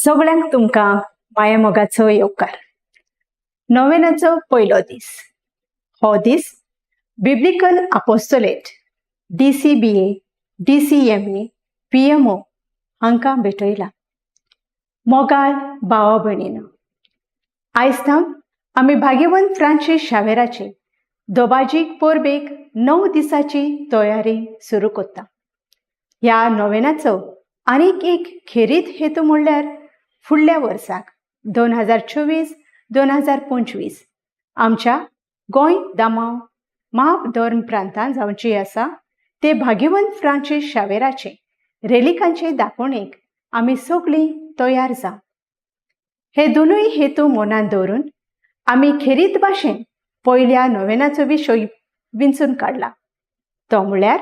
सगळ्यांक तुमकां मायामोगाचो येवकार. नोवेनाचो पयलो दीस. हो दीस biblical apostolate DCBA DCMA PMO हांकां भेटयला. मोगाळ भावा भयणीनो, आयज थावन आमी भाग्यवंत फ्रांसीस शावेराचे दोबाजीक परबेक 9 दिसाची तयारी सुरू करता. ह्या नोवेनाचो आनीक एक खेरीत हेतू म्हणल्यार फुडल्या वर्साक 2024-2025 आमच्या गोंय दामांव माप धर्म प्रांतान जावची आसा ते भाग्यवंत फ्रांसीस शावेराचे रेलिकांचे दाखोवणेक आमी सगळीं तयार जावं. हे दोनूय हेतू मनांत दवरून आमी खेरीत भाशेन पयल्या नोवेनाचो विशय विंचून काडला, तो म्हळ्यार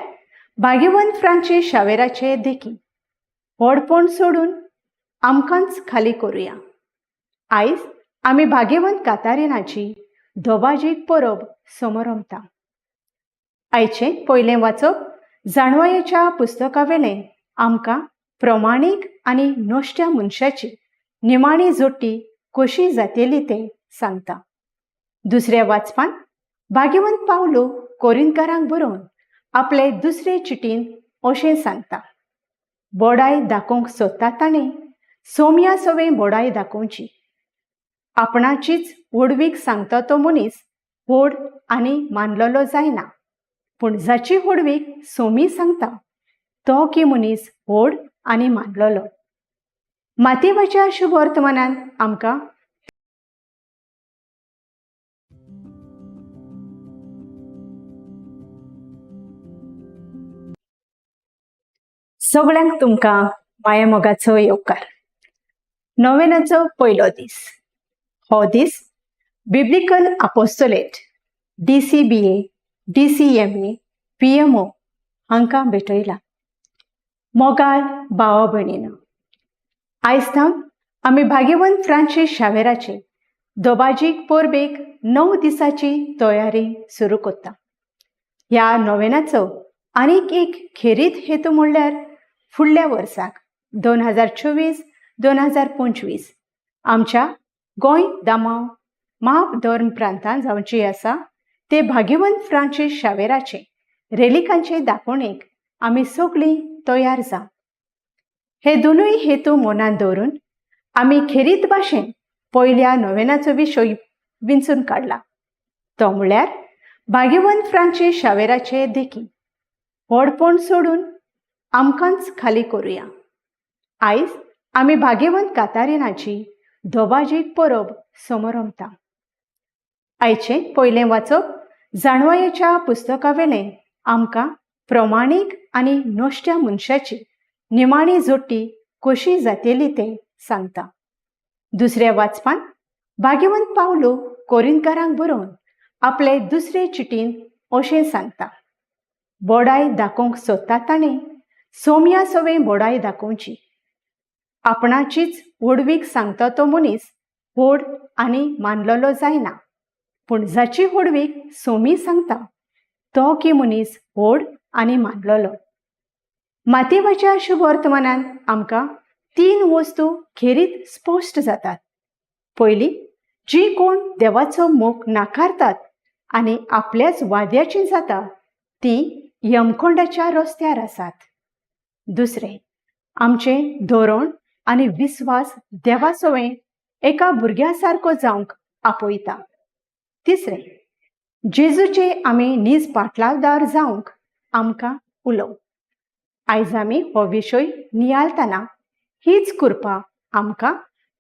भाग्यवंत फ्रांसीस शावेराचे देखी व्हडपण सोडून आमकांच खाली करुया. आयज आमी भाग्यवंत कातारिनाची दोबाजीक परब समरमता. आयचें पयलें वाचप जाणवायेच्या पुस्तकावेलें आमकां प्रमाणीक आनी नश्ट्या मनशाची निमाणी जोटी कशी जातेली तें सांगता. दुसऱ्या वाचपान भाग्यवंत पावलो कोरिंतकारांक बरोवन आपले दुसरे चिटीन अशें सांगता, बोडाय दाखोवंक सोदता ताणें सोम्या सवें बोडाय दाखोवची. आपणाचीच व्हडवीक सांगता तो मनीस व्हड आनी मानलेलो जायना, पूण जाची व्हडवीक सोमी सांगता तो की मनीस व्हड आनी मानलेलो. मातेवाच्या शुभ वर्तमानान आमकां सगळ्यांक तुमकां मायामोगाचो येवकार. नोवेनाचो पयलो दीस. हो दीस biblical apostolate DCBA DCMA PMO हांकां भेटयला. मोगाळ भावा भयणीनो, आयज थावन आमी भाग्यवंत फ्रांसीस शावेराचे दोबाजीक परबेक 9 दिसाची तयारी सुरू करता. ह्या नोवेनाचो आनीक एक खेरीत हेतू म्हणल्यार फुडल्या वर्साक 2024-2025 आमच्या गोंय दामांव माप धर्म प्रांतान जावची आसा ते भाग्यवंत फ्रांसीस शावेराचे रेलिकांचे दाखोवणेक आमी सगळीं तयार जावं. हे दोनूय हेतू मनांत दवरून आमी खेरीत भाशेन पयल्या नोवेनाचो विशय विंचून काडला, तो म्हळ्यार भाग्यवंत फ्रांसीस शावेराचे देखी व्हडपण सोडून आमकांच खाली करुया. आयज आमी भाग्यवंत कातारिनाची दोबाजीक परब समरमता. आयचें पयलें वाचप जाणवायेच्या पुस्तकावेलें आमकां प्रमाणीक आनी नश्ट्या मनशाची निमाणी जोटी कशी जातेली तें सांगता. दुसऱ्या वाचपान भाग्यवंत पावलो कोरिंतकारांक बरोवन आपले दुसरे चिटीन अशें सांगता, बोडाय दाखोवंक सोदता ताणें सोम्या सवें बोडाय दाखोवची. आपणाचीच व्हडवीक सांगता तो मनीस व्हड आनी मानलेलो जायना, पूण जाची व्हडवीक सोमी सांगता तो की मनीस व्हड आनी मानलेलो. मातेवाच्या शुभ वर्तमानान आमकां 3 वस्तू खेरीत स्पश्ट जातात. पयली, जी कोण देवाचो मोग नाकारतात आनी आपल्याच वाद्याची जाता ती यमकोंडाच्या रस्त्यार आसात. दुसरें, आमचें धोरण आनी विस्वास देवा सवें एका भुरग्या सारको जावंक आपयता. तिसरें, जेजूचे आमी नीज पाटलावदार जावंक आमकां उलोवं. आयज आमी हो विशय नियाळतना हीच कृपा आमकां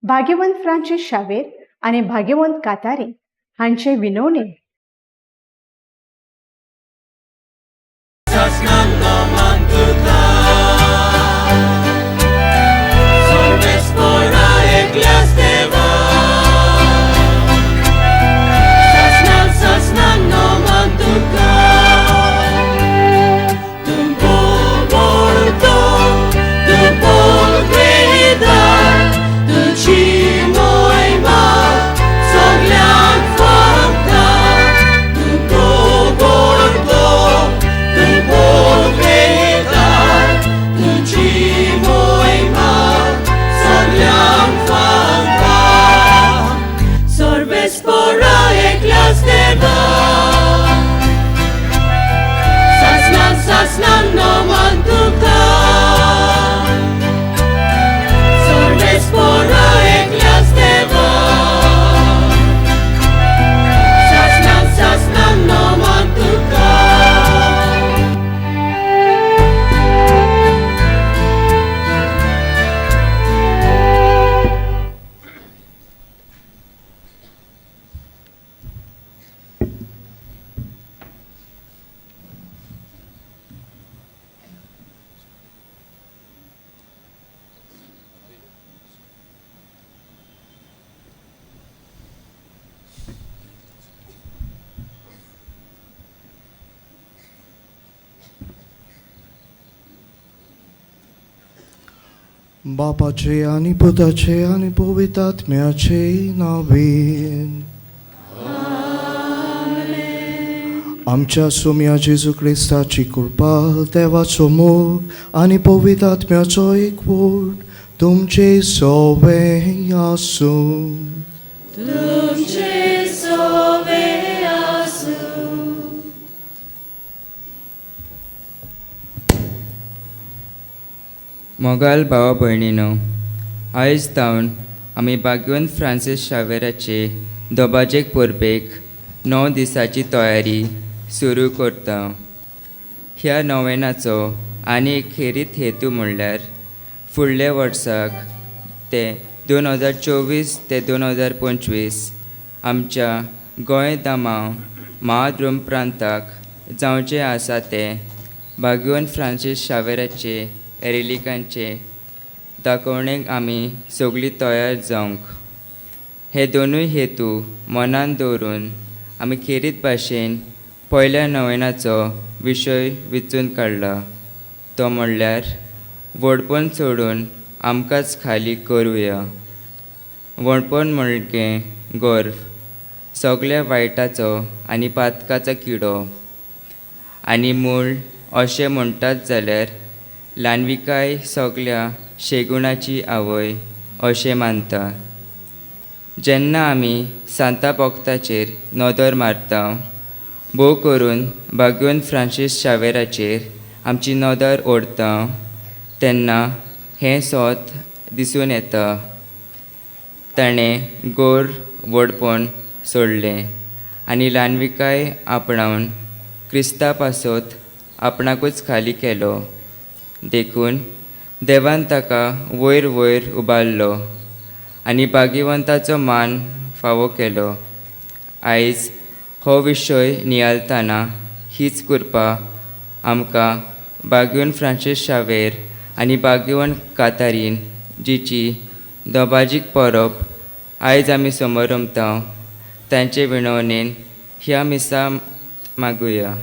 भाग्यवंत फ्रांसीस शावेर आनी भाग्यवंत कातारी हांचे विनवणेन तुझी मोहिमा सगळ्यांक फावता. बापाचे आनी पुताचे आनी पवित्र आत्म्याचे नांवेन. आमच्या सोम्या जेजू क्रिस्ताची कृपा, देवाचो मोग आनी पवित्र आत्म्याचो एकवट तुमचे सवे आसूं. तुमचे सोवे आसूं. मोगाल भावा भयणीनो, आयज तावन आमी बागवंत फ्रांसीस शावेराचे दोबाजेक परबेक 9 दिसाची तयारी सुरू करता. ह्या नोवेनाचो आनी एक खेरीत हेतू म्हणल्यार फुडल्या वर्साक ते 2024 ते 2025 आमच्या गोंय दामांव महाद्रुम प्रांताक जावचें आसा ते बागवंत फ्रांसीस शावेराचे रेलिकांचे दाखोवणेक आमी सगळीं तयार जावंक. हे दोनूय हेतू मनान दवरून आमी खेरीत भाशेन पयल्या नोवेनाचो विशय विचून काडला, तो म्हणल्यार व्हडपण सोडून आमकांच खाली करुया. व्हडपण म्हणगे गर्व, सगळ्या वायटाचो आनी पातकाचो किडो आनी मूळ अशें म्हणटात जाल्यार ल्हानविकाय सगळ्या शेगुणाची आवय अशें मानता. जेन्ना आमी सांता भक्ताचेर नदर मारता, भोव करून बागवंत फ्रांसीस शावेराचेर आमची नदर ओडता, तेन्ना हें सोत दिसून येता. ताणें गोर व्हडपण सोडलें आनी ल्हानविकाय आपणावन क्रिस्ता पासत आपणाकूच खाली केलो. देखून देवान ताका वयर वयर उबारलो आनी भाग्यवंताचो मान फावो केलो. आयज हो विशय नियाळतना हीच कृपा आमकां बागवंत फ्रांसीस शावेर आनी बागवंत कातारीन जिची दोबाजीक परब आयज आमी समरंभता तांचे विनवणेन ह्या मिसा मागुया.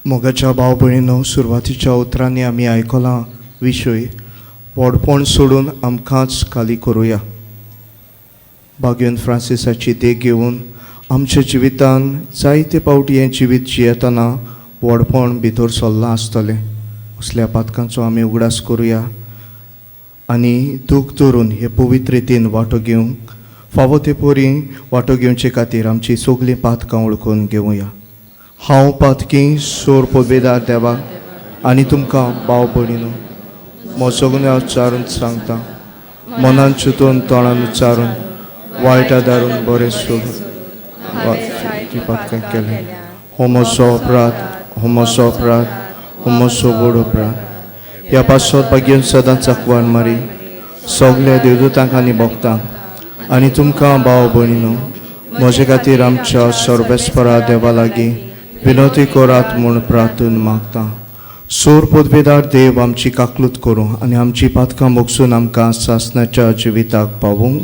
मोगाच्या भाव भयणीनो, सुरवातीच्या उतरांनी आमी आयकलां विशय व्हडपण सोडून आमकांच खाली करुया. बागवंत फ्रांसिसाची देख घेवन आमच्या जिवितान जायते पावटी हें जिवीत जियेतना व्हडपण भितर सरलां आसतलें. असल्या पातकांचो आमी उगडास करुया आनी दूख धरून हे पवित्र रितीन वांटो घेवंक फावो ते परी वांटो घेवचे खातीर आमची सगळीं पातकां वळखून घेवया. हांव पातकी सोर पदवेदार देवा आनी तुमकां भाव भयणीनो म्हजो गुन्यांव उच्चारून सांगता, मनान चिंतून तोंडान उच्चारून वायट आदारून बरें सोडून पातकां केलें. हो म्हजो अपराध, हो म्हजो अपराध, हो म्हजो व्हड अपराध. ह्या पासत भाग्यान सदांच आकवान मारी सगल्या देवदूतांक आनी भक्तांक आनी तुमकां भाव भयणीनो म्हजे खातीर आमच्या सर्वेस्परा देवा लागीं विनवती करात म्हूण प्रार्थना मागता. सोर पदवेदार देव आमची काकलूत करूं आनी आमची पातकां मोगसून आमकां सासणाच्या जिविताक पावूं.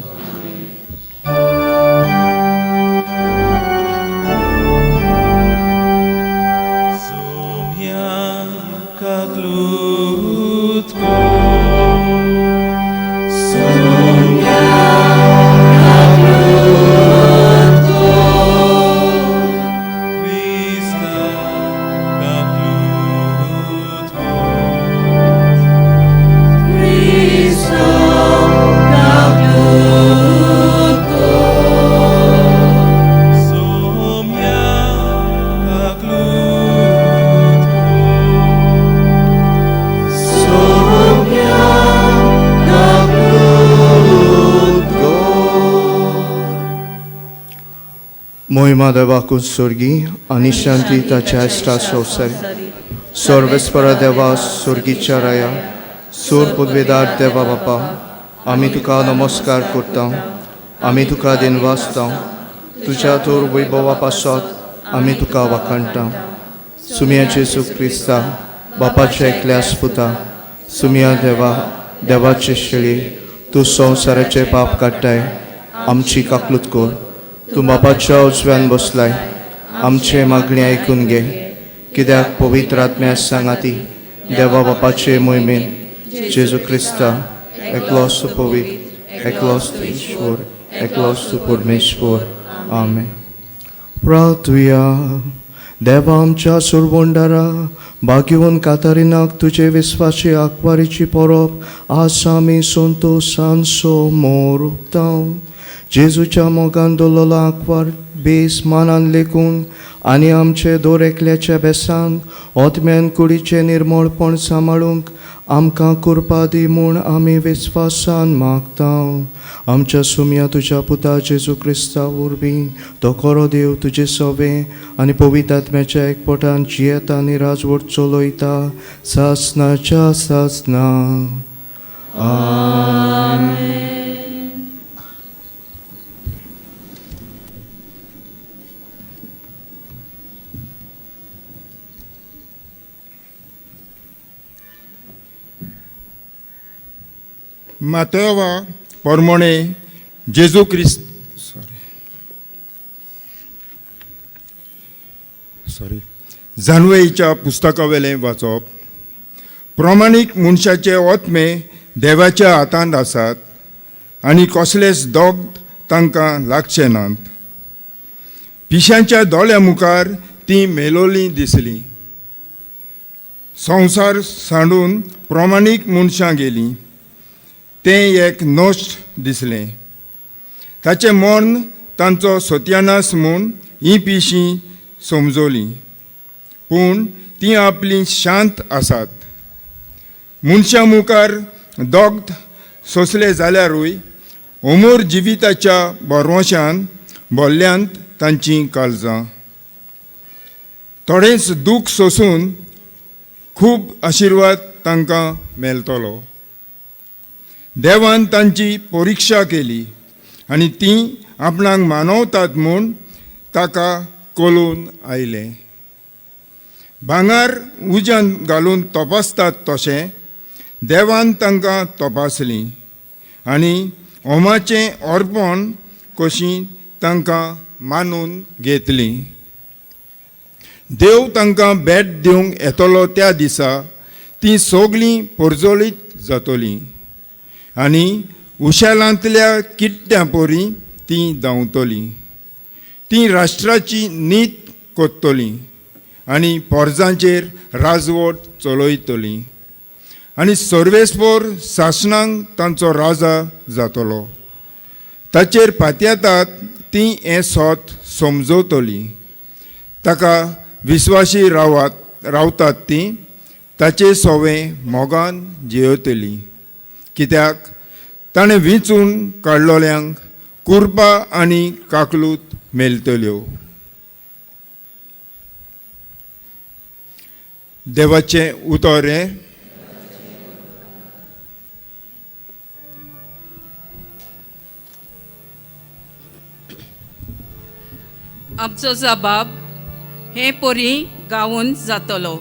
मोहिमा देवाकून स्वर्गी आनी शांती ताच्या इश्टा संवसारी. सर्वेस्परा देवा स्वर्गीच्या राया, सूर पदवेदार देवा बापा, आमी तुका नमस्कार करता, आमी तुका दिनवासता. तुज्या थोर वैभवा पासत आमी तुका वाखाणटा. सुमिया जेजू क्रिस्ता बापाच्या एकल्या पुता, सुमिया देवा देवाचे शेळी, तूं संवसाराचे पाप काडटाय, आमची काकलूत कर. तूं बापाच्या उजव्यान बसलाय, आमचे मागणी आयकून घे. कित्याक पवित्र आत्म्या सांगाती देवा बापाचे मोहिमेन जेजू क्रिस्ता एकलोच तूं पवित्र, एकलोच तूं ईश्वर, एकलोच तूं परमेश्वर. आमेन. प्रार्थुया. देवा आमच्या सुरवंडारा, भाग्यवंत कातारिनाक तुजे विस्वासी आंकवारीची परब आज आमी संतोशान समोर उक्ताव. जेजूच्या मोगान दवरलेलो आंकवार बेस मानान लेखून आनी आमचे दर एकल्याच्या बेसान ओतम्यान कुडीचें निर्मळपण सांबाळूंक आमकां कृपा दी म्हूण आमी विस्वासान मागता. आमच्या सुमया तुज्या पुता जेजू क्रिस्ता वरवीं, तो खरो देव तुजे सवे आनी पवित्र आत्म्याच्या एकपटान जियेता आनी राजवट चलयता सासनाच्या सासना. आमेन. मातेवा परमणे जेजू क्रिस्त सॉरी सॉरी जानवेच्या पुस्तकावेलें वाचप. प्रमाणीक मनशाचे ओतमे देवाच्या हातांत आसात आनी कसलेच दोग तांकां लागचे नात. पिशांच्या दोळ्या मुखार ती मेलोली दिसली. संवसार सांडून प्रमाणीक मनशां गेलीं. तें एक नश्ट दिसलें. ताचें मर्ण तांचो सत्यानाश म्हूण हीं पिशीं समजलीं, पूण तीं आपलीं शांत आसात. मनशां मुखार दोग सोंसले जाल्यारूय अमर जिविताच्या भरवंशान भरल्यांत तांचीं काळजां. थोडेंच दूख सोंसून खूब आशिर्वाद तांकां मेळटलो. देवान तांची परिक्षा केली आनी तीं आपणाक मानवतात म्हूण ताका कळून आयलें. भांगर उज्यान घालून तपासतात तशें देवान तांकां तपासलीं आनी होमाचें अर्पण कशी तांकां मानून घेतलीं. देव तांकां भेट दिवंक येतलो त्या दिसा तीं सगळीं परजळीत जातलीं आनी उशेलांतल्या किट्ट्यां परी तीं धांवतलीं. तीं राष्ट्राची नीत कोत्तलीं आनी पोरजांचेर राजवट चलयतलीं आनी सर्वेस्पोर सासणांक तांचो राजा जातलो. ताचेर पातयेतात तीं हें सोत समजवतलीं. ताका विस्वाशी रावतात तीं ताचे सोवे मोगान जियेतलीं. कित्याक ताणें विंचून काडलोल्यांक कुर्बा आनी काकलूत मेळटल्यो. देवाचें उतर हें. आमचो जबाब हे परी गावून जातलो.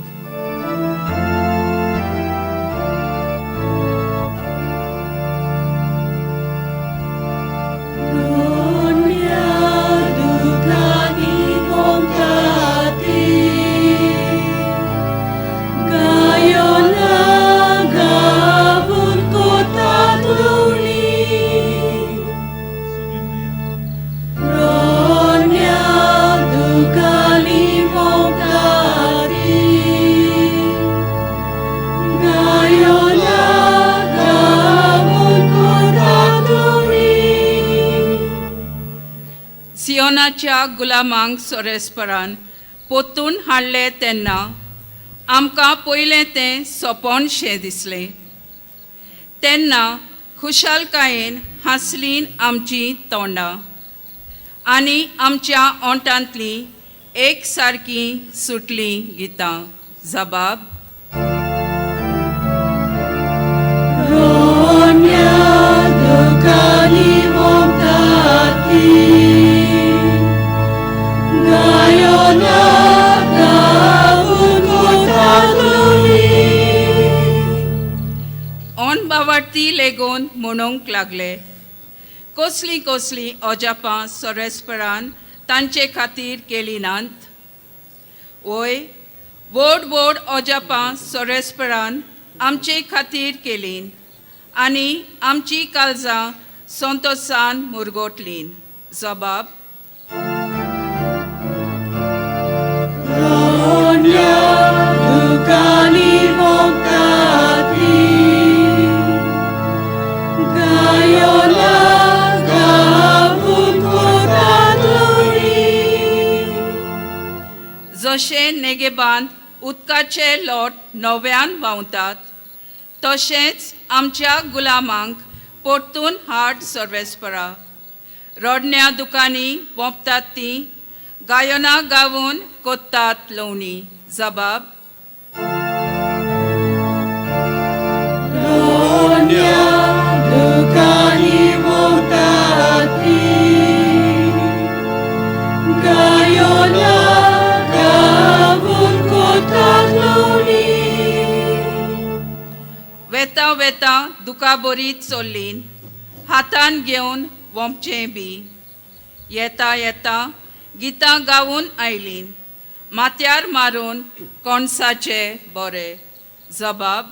सियोनाच्या गुलामांक सोरेस्परान पोतून हाडले तेन्ना आमकां पयलें तें सोंपणशें दिसलें. तेन्ना खुशालकायेन हांसलीं आमचीं तोंडां आनी आमच्या ओंठांतलीं एक सारकीं सुटलीं गितां. जबाब. ओन बावार्ती लेगून म्हणूंक लागले, कसलीं कसलीं अजापां सोरेस्परान तांचे खातीर केली नात. वय व्हड व्हड अजापां सोरेस्परान आमचे खातीर केलीं आनी आमची काळजां संतोसान मुरगोटलीं. जबाब. जशें नेगेबांत उदकाचे लोट नव्यान व्हांवतात तशेंच आमच्या गुलामांक परतून हाड सर्वेस्परा. रडण्या दुकांनी वोंपतात तीं गायनां गावून कोत्तात लवणी. जबाब. वेता वेता दुकाबरीत चल्लीन हातान घेवन वोंपचें बी येता येता गितां गावून आयलीन माथ्यार मारून कोणसाचे बोरे. जबाब.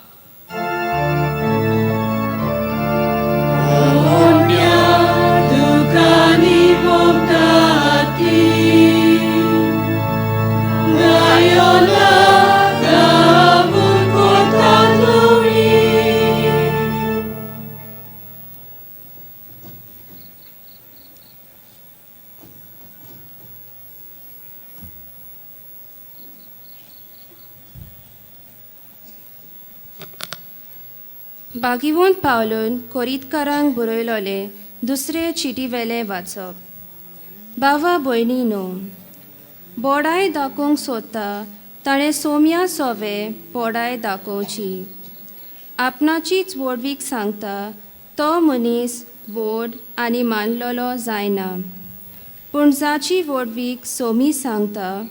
बागिवंत पावलून कोरीतकारांक बरयलोले दुसरे चिटीवेले वाचप. बावा भयणी न्हू, बोडाय दाखोवंक सोदता ताणें सोम्या सोवे बोडाय दाखोवची. आपणाचीच व्हडवीक सांगता तो मनीस व्हड आनी मानलेलो जायना, पूण जाची व्हडवीक सोमी सांगता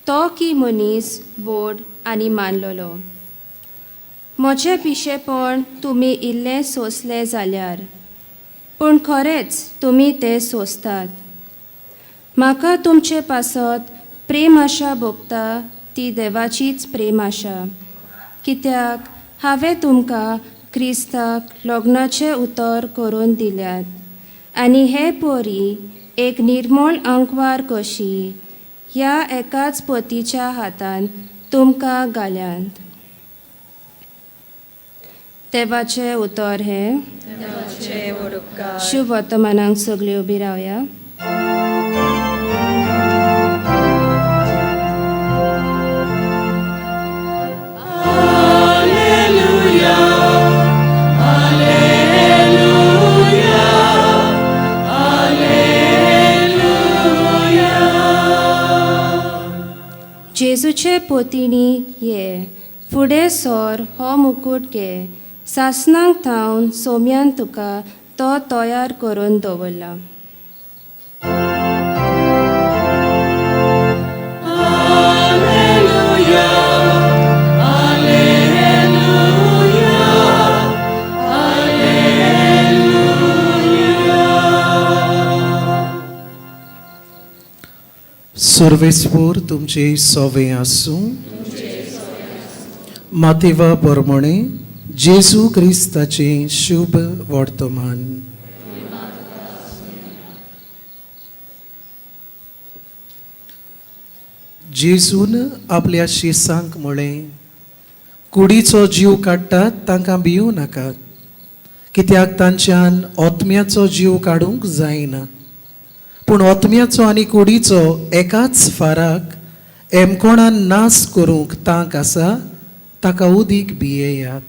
तो की मनीस व्हड आनी मानलेलो. म्हजें पिशेपण तुमी इल्लें सोंसलें जाल्यार, पूण खरेंच तुमी तें सोंसतात. म्हाका तुमचे पासत प्रेम आशा भोगता ती देवाचीच प्रेम आशा, कित्याक हांवें तुमकां क्रिस्ताक लग्नाचें उतर करून दिल्यात आनी हे पोरी एक निर्मळ आंकवार कशी ह्या एकाच पतीच्या हातान तुमकां घाल्यात. देवाचें उतर हें. शुभ वर्तमानाक सगळ्यो उबी रावया. जेजूचे पोतिणी ये फुडें सोर हो मुकूट घे, सासणाक थावन सोम्यान तुका तो तयार करून दवरला. सर्वेस्पोर तुमचे सोवे आसूं. मातेवा परमणे जेजू क्रिस्ताचें शुभ वर्तमान. जेजून आपल्या शिसांक म्हळें, कुडीचो जीव काडटात तांकां भिवूं नाकात, कित्याक तांच्यान आत्म्याचो जीव काडूंक जायना, पूण आत्म्याचो आनी कुडीचो एकाच फाराक एमकोणान नाश करूंक तांक आसा ताका उदीक भियेयात.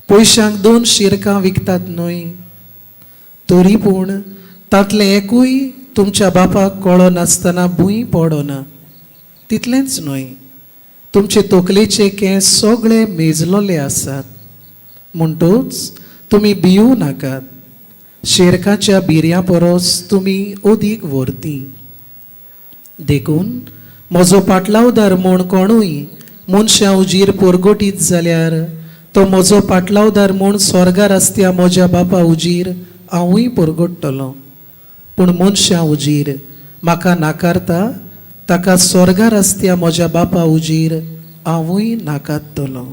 पयशांक 2 शिरकां विकतात न्हय, तरी पूण तांतलें एकूय तुमच्या बापाक कळो नासतना भूंय पडना. तितलेंच न्हय, तुमचे तकलेचे केंस सगळे मेजलोले आसात. म्हणटूच तुमी भिवूं नाकात, शेरकाच्या बिरयां परस तुमी अदीक व्हरती. देखून म्हजो पाटलावदार म्हूण कोणूय मनशां उजीर पोरगोटीत जाल्यार तो म्हजो पाटलावदार म्हूण स्वर्गार आसत्या म्हज्या बापा उजीर हांवूय पोरगोट्टलो. पूण मनशां उजीर म्हाका नाकारता ताका स्वर्गार आसत्या म्हज्या बापा उजीर हांवूय नाकारतलो.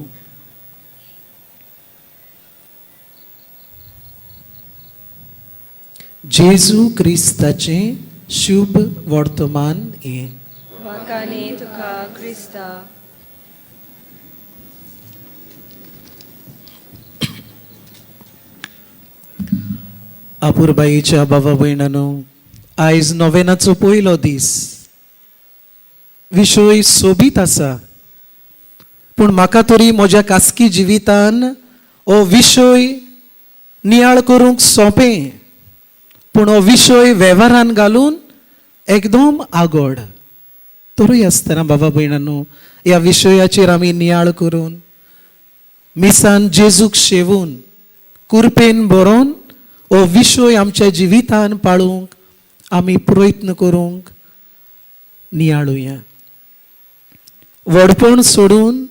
जेजू क्रिस्ताचें शुभ वर्तमान हें. वाकाने तुका क्रिस्ता. अपुरबाईच्या बाबा भयणानो, आयज नोवेनाचो पयलो दीस. विशय सोबीत आसा, पूण म्हाका तरी म्हज्या खासगी जिवितान हो विशय नियाळ करूंक सोंपें, पूण हो विशय वेव्हारान घालून एकदम आगोड. तरूय आसतना बाबा भयणानो, ह्या विशयाचेर आमी नियाळ करून मिसान जेजूक शेवून कुरपेन बरोवन हो विशय आमच्या जिवितान पाळूंक आमी प्रयत्न करूंक नियाळुया. व्हडपण सोडून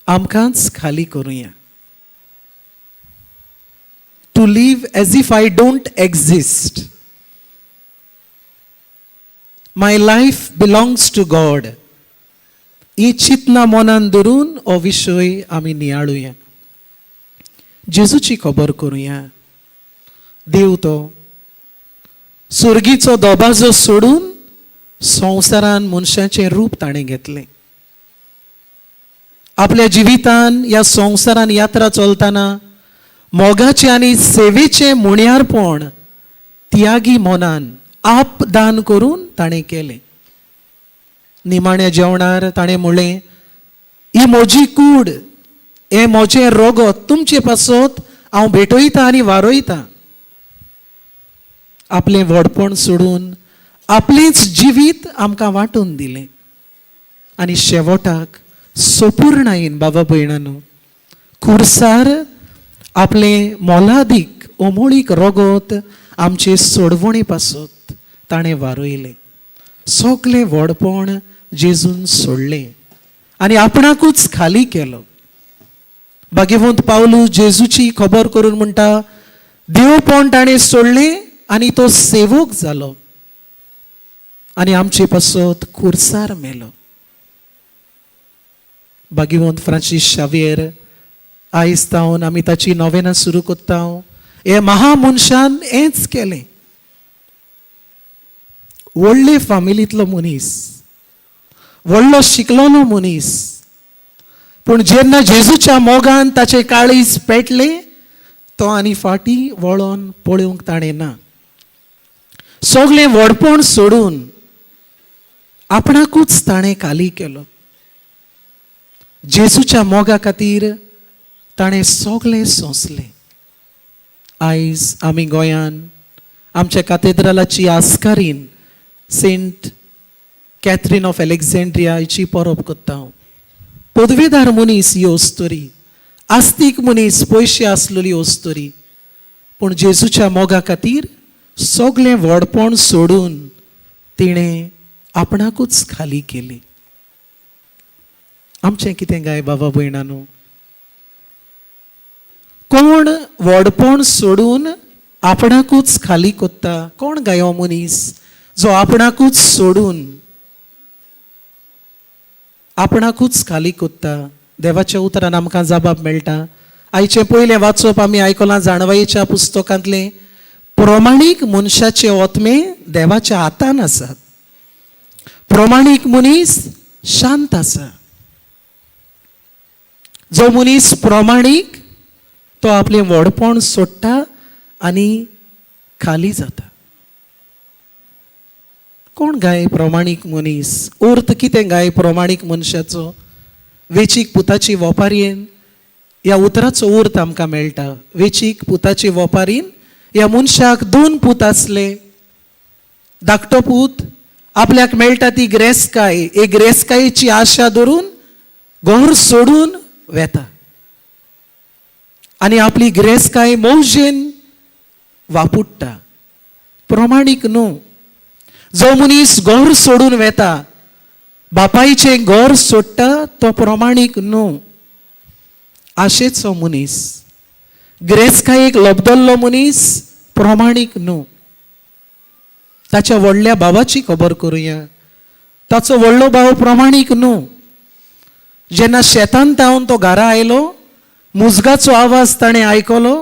आमकांच खाली करुया. To live as if I don't exist. My life belongs to God. ही चिंतना मनान धरून हो विशय आमी नियाळुया. जेजूची खबर करुया. देव तो सुर्गीचो दबाजो सोडून संवसारान मनशाचें रूप ताणें घेतलें. आपल्या जिवितान ह्या संवसारान यात्रा चलतना मोगाचें आनी सेवेचें मुण्यारपण त्यागी मनान आपदान करून ताणें केलें. निमाण्या जेवणार ताणें म्हणलें, ही म्हजी कूड, हें म्हजें रोगत तुमचे पासत हांव भेटयतां आनी वारयतां. आपलें व्हडपण सोडून आपलेंच जिवीत आमकां वांटून दिलें. आनी शेवटाक सोपूर्णायेन बाबा भयणानो खुर्सार आपलें मोलादीक ओमोळीक रोगत आमचे सोडवणे पासत ताणें वारयलें. सगलें व्हडपण जेजून सोडलें आनी आपणाकूच खाली केलो. भाग्यवंत पावलू जेजूची खबर करून म्हणटा, देवपण ताणें सोडलें आनी तो सेवक जालो आनी आमचे पासत खुर्सार मेलो. भाग्यवंत फ्रांसीस शावियर, आयज तावन आमी ताची नोवेनां सुरू करता. हे महामनशान हेंच केलें. व्हडले फामिलींतलो मनीस, व्हडलो शिकलोलो मनीस, पूण जेन्ना जेजूच्या मोगान ताचें काळीज पेटलें तो आनी फाटीं वळोन पळोवंक ताणें ना. सगलें व्हडपण सोडून आपणाकूच ताणें खाली केलो. जेजूच्या मोगा खातीर ताणें सगलें सोंसलें. आयज आमी गोंयान आमच्या कातेद्रालाची आस्कारीन सेंट कॅथरीन ऑफ अलेक्झांड्रिया हिची परब करता. पदवेदार मनीस ही अस्तुरी, आस्तीक मनीस, पयशे आसलेली अस्तुरी, पूण जेजूच्या मोगा खातीर सगलें व्हडपण सोडून तिणें आपणाकूच खाली केली. आमचें कितें काय बाबा भयणानो? कोण व्हडपण सोडून आपणाकूच खाली कोत्ता? कोण गाय हो मनीस जो आपणाकूच सोडून आपणाकूच खाली कोत्ता? देवाच्या उतरान आमकां जबाब मेळटा. आयचें पयलें वाचप आमी आयकलां जाणवायेच्या पुस्तकांतलें. प्रमाणीक मनशाचे ओतमे देवाच्या हातान आसात. प्रमाणीक मनीस शांत आसा. जो मनीस प्रमाणीक तो आपलें व्हडपण सोडटा आनी खाली जाता. कोण गाय प्रमाणीक मनीस? अर्थ कितें गाय प्रमाणीक मनशाचो? वेचीक पुताची वोपारयेन ह्या उतराचो अर्थ आमकां मेळटा. वेचीक पुताची वोपारीन ह्या मनशाक दोन पूत आसले. धाकटो पूत आपल्याक मेळटा ती ग्रेसकाय, एक ग्रेसकायेची आशा धरून घर सोडून वेता आनी आपली ग्रेसकाय मौजेन वापुडटा. प्रमाणीक न्हू. जो मनीस घर सोडून वेता, बापायचें घर सोडटा, तो प्रमाणीक न्हू. आशेचो मनीस, ग्रेसकायेक लबदल्लो मनीस प्रमाणीक न्हू. ताच्या व्हडल्या भावाची खबर करुया. ताचो व्हडलो भाव प्रमाणीक न्हू. जेन्ना शेतान तावन तो घरा आयलो, मुजगाचो आवाज ताणें आयकलो,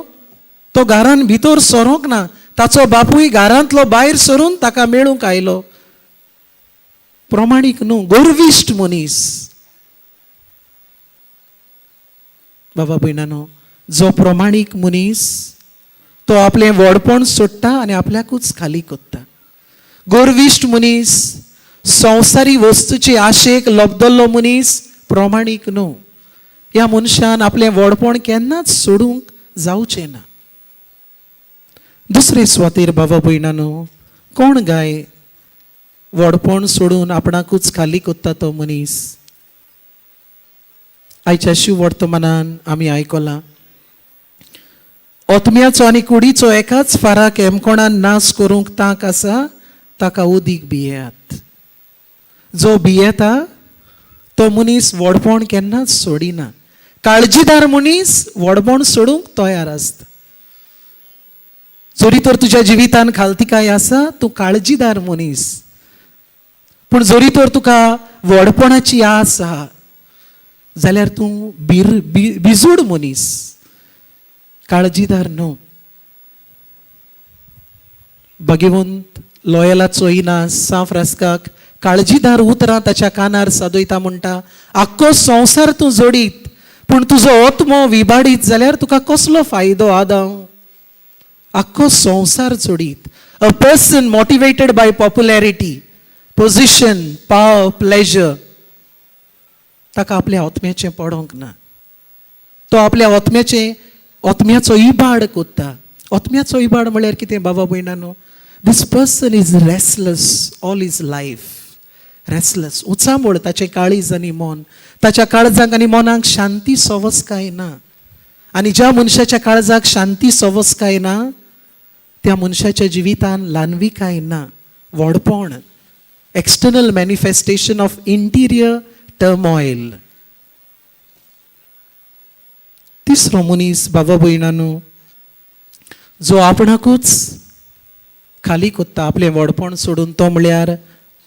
तो घरान भितर सरोंक ना, ताचो बापूय घरांतलो भायर सरून ताका मेळूंक आयलो. प्रमाणीक न्हू, गर्विश्ट मनीस. बाबा भयणानो, जो प्रमाणीक मनीस तो आपलें व्हडपण सोडटा आनी आपल्याकूच खाली कोत्ता. गर्विश्ट मनीस, संवसारी वस्तूची आशेक लब्दल्लो मनीस प्रमाणीक न्हू. ह्या मनशान आपलें व्हडपण केन्नाच सोडूंक जावचें ना. दुसरे सुवातेर बाबा भयणानो, कोण गाय व्हडपण सोडून आपणाकूच खाली कोत्ता तो मनीस? आयच्या शिववर्तमानान आमी आयकलां, ओतम्याचो आनी कुडीचो एकाच फाराक एमकोणान नाश करूंक तांक आसा ताका उदीक भियेयात. जो भियेता तो मनीस व्हडपण केन्नाच सोडिना. काळजीदार मनीस व्हडपण सोडूंक तयार आसता. जरी तर तुज्या जिवितान खालतिकाय आसा, तूं काळजीदार मनीस, पूण जरी तर तुका व्हडपणाची आस आहा जाल्यार तूं बिजूड मनीस, काळजीदार न्हू. भाग्यवंत लॉयलाचो इनास सांव फ्रांसिस्काक काळजीदार उतरां ताच्या कानार सादयता, म्हणटा आख्खो संवसार तूं जोडीत पूण तुजो आत्मो विबाडीत जाल्यार तुका कसलो फायदो आदाव? आख्खो संवसार जोडीत. A person motivated by popularity, position, power, pleasure, ताका आपल्या आत्म्याचें पडोंक ना. तो आपल्या आत्म्याचो इबाड कोत्ता. आत्म्याचो इबाड म्हळ्यार कितें बाबा भयणानो? This person is restless all his life. Restless, उचांबळ ताचें काळीज आनी मन. ताच्या काळजाक आनी मनाक शांती सवसकाय ना. आनी ज्या मनशाच्या काळजाक शांती सवसकाय ना त्या मनशाच्या जिवितान ल्हानविकाय ना, व्हडपण, external manifestation of interior turmoil. तिसरो मनीस बाबा भयणानो, जो आपणाकूच खाली कोत्ता आपलें व्हडपण सोडून, तो म्हळ्यार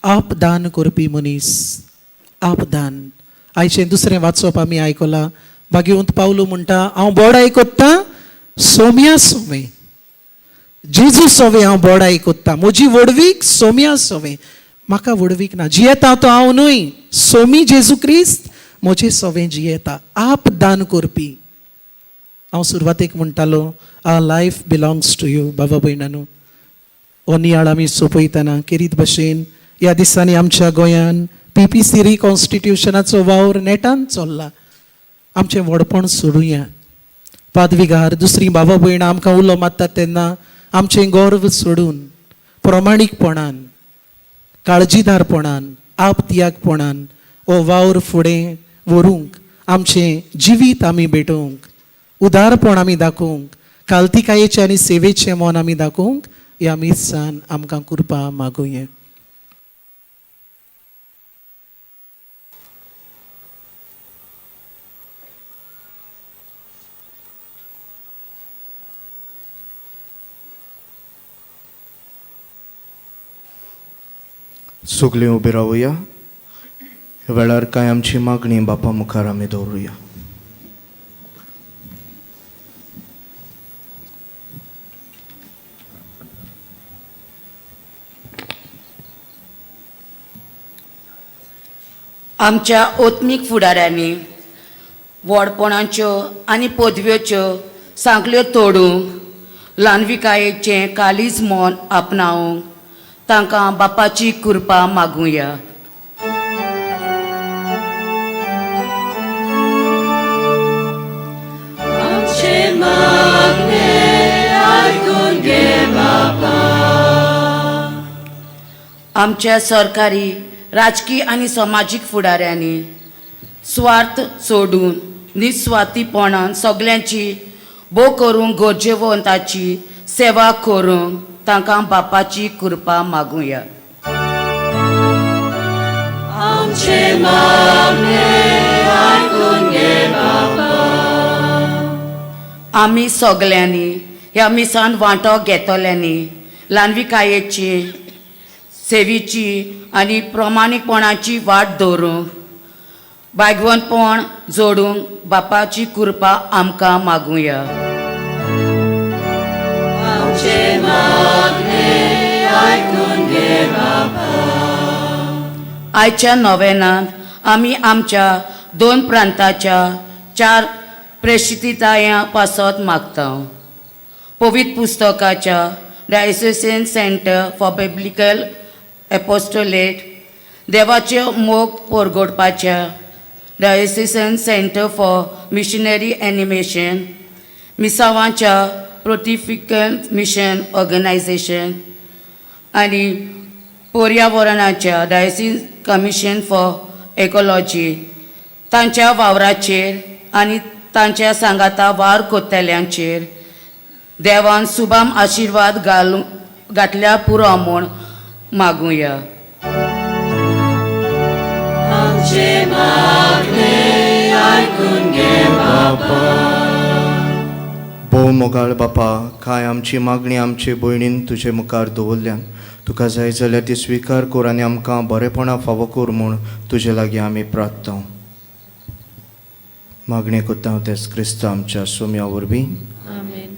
आपदान करपी मनीस. आपदान. आयचें दुसरें वाचप आमी आयकलां. भाग्यवंत पावलू म्हणटा, हांव बोडाय कोत्ता सोम्या सोमे, जेजू सोवे हांव बोडाय कोत्ता, म्हजी व्हडवीक सोम्या सोवे, म्हाका व्हडवीक ना, जियेता तो हांव न्हय, सोमी जेजू क्रिस्त म्हजे सोवे जियेता. आपदान करपी. हांव सुरवातेक म्हणटालो, our life belongs to you. बाबा भयणानो, हो नियाळ आमी सोंपयतना केरीत भशेन ह्या दिसांनी आमच्या गोंयान PPC रिकॉन्स्टिट्युशनाचो वावर नेटान चल्ला. आमचें व्हडपण सोडुया. पादविगार दुसरी बाबा भयणां आमकां उलो मारतात तेन्ना आमचें गर्व सोडून प्रमाणीकपणान, काळजीदारपणान, आपत्यागपणान हो वावर फुडें व्हरूंक, आमचें जिवीत आमी भेटोवंक, उदारपण आमी दाखोवंक, कालतिकायेचें आनी सेवेचें मन आमी दाखोवंक ह्या मिसान आमकां कृपा मागुया. सगळीं उबी रावया. वेळार कांय आमची मागणी बापा मुखार आमी दवरुया. आमच्या ओत्मीक फुडाऱ्यांनी व्हडपणाच्यो आनी पदव्योच्यो सांखळ्यो तोडूंक, ल्हानविकायेचें काळीज मन आपणावंक तांकां बापाची कृपा मागुया. आमचें मागणें आयकून घे बापा. आमच्या सरकारी, राजकी आनी समाजीक फुडाऱ्यांनी स्वार्थ सोडून निस्वार्थीपणान सगल्यांची भोव करूंक गरजेवंताची सेवा करूंक तांकां बापाची कृपा मागुया. आमचें मागणें आयकून घे बापा. आमी सगल्यांनी ह्या मिसान वांटो घेतल्यांनी ल्हानविकायेची, सेवेची आनी प्रमाणीकपणाची वाट दवरूंक, भागवंतपण जोडूंक बापाची कृपा आमकां मागुया. आमचें मागणें आयकून घे बापा. आयच्या नोवेनांत आमी आमच्या 2 प्रांताच्या 4 प्रेषितायां पासत मागता. पवित्र पुस्तकाच्या diocesan centre for biblical apostolate, देवाचे मोग परगटपाच्या diocesan centre for missionary animation, मिसावांच्या प्रोतिफिकल mission organisation आनी पर्यावरणाच्या डायोसीस कमिशन फॉर एकॉलॉजी तांच्या वावराचेर आनी तांच्या सांगाता वावर कोत्तल्यांचेर देवान सुबाम आशिर्वाद घातल्या पुरो म्हूण मागुया. आमचें मागणें आयकून घे बापा. भोव मोगाळ बापा, कांय आमची मागणी आमचे भयणीन तुजे मुखार दवरल्यान तुका जाय जाल्यार ती स्विकार कर आनी आमकां बरेपणां फावो कर म्हूण तुजे लागीं आमी प्रार्थता. मागणें करता तेच क्रिस्त आमच्या सोम्या वरवीं. आमेन.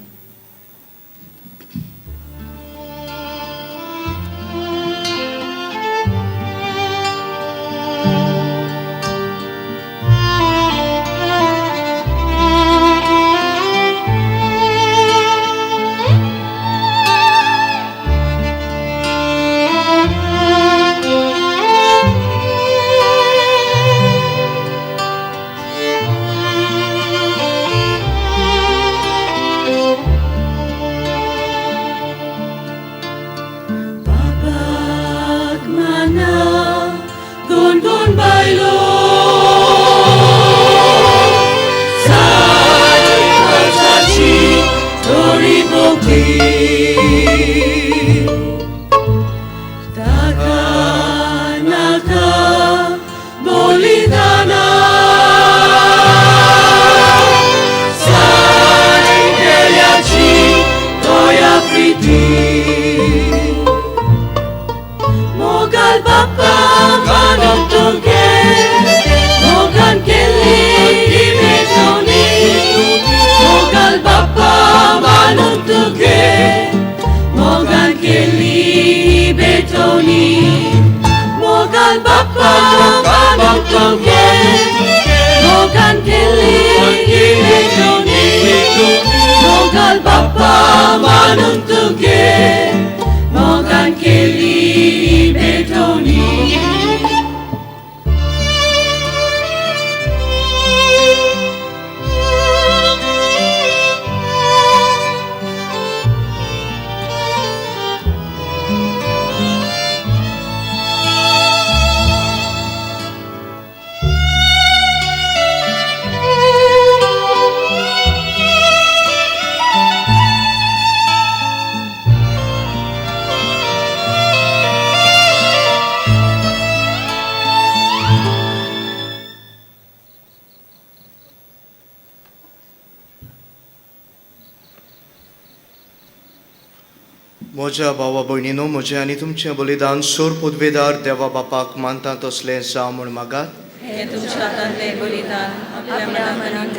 म्हज्या भावा भयणीनो, म्हजें आनी तुमचें बलिदान सोर पदवेदार देवा बापाक मानता तसलें जावं म्हूण मागात. हें तुमच्या हातांतलें बलिदान आपल्या मनाक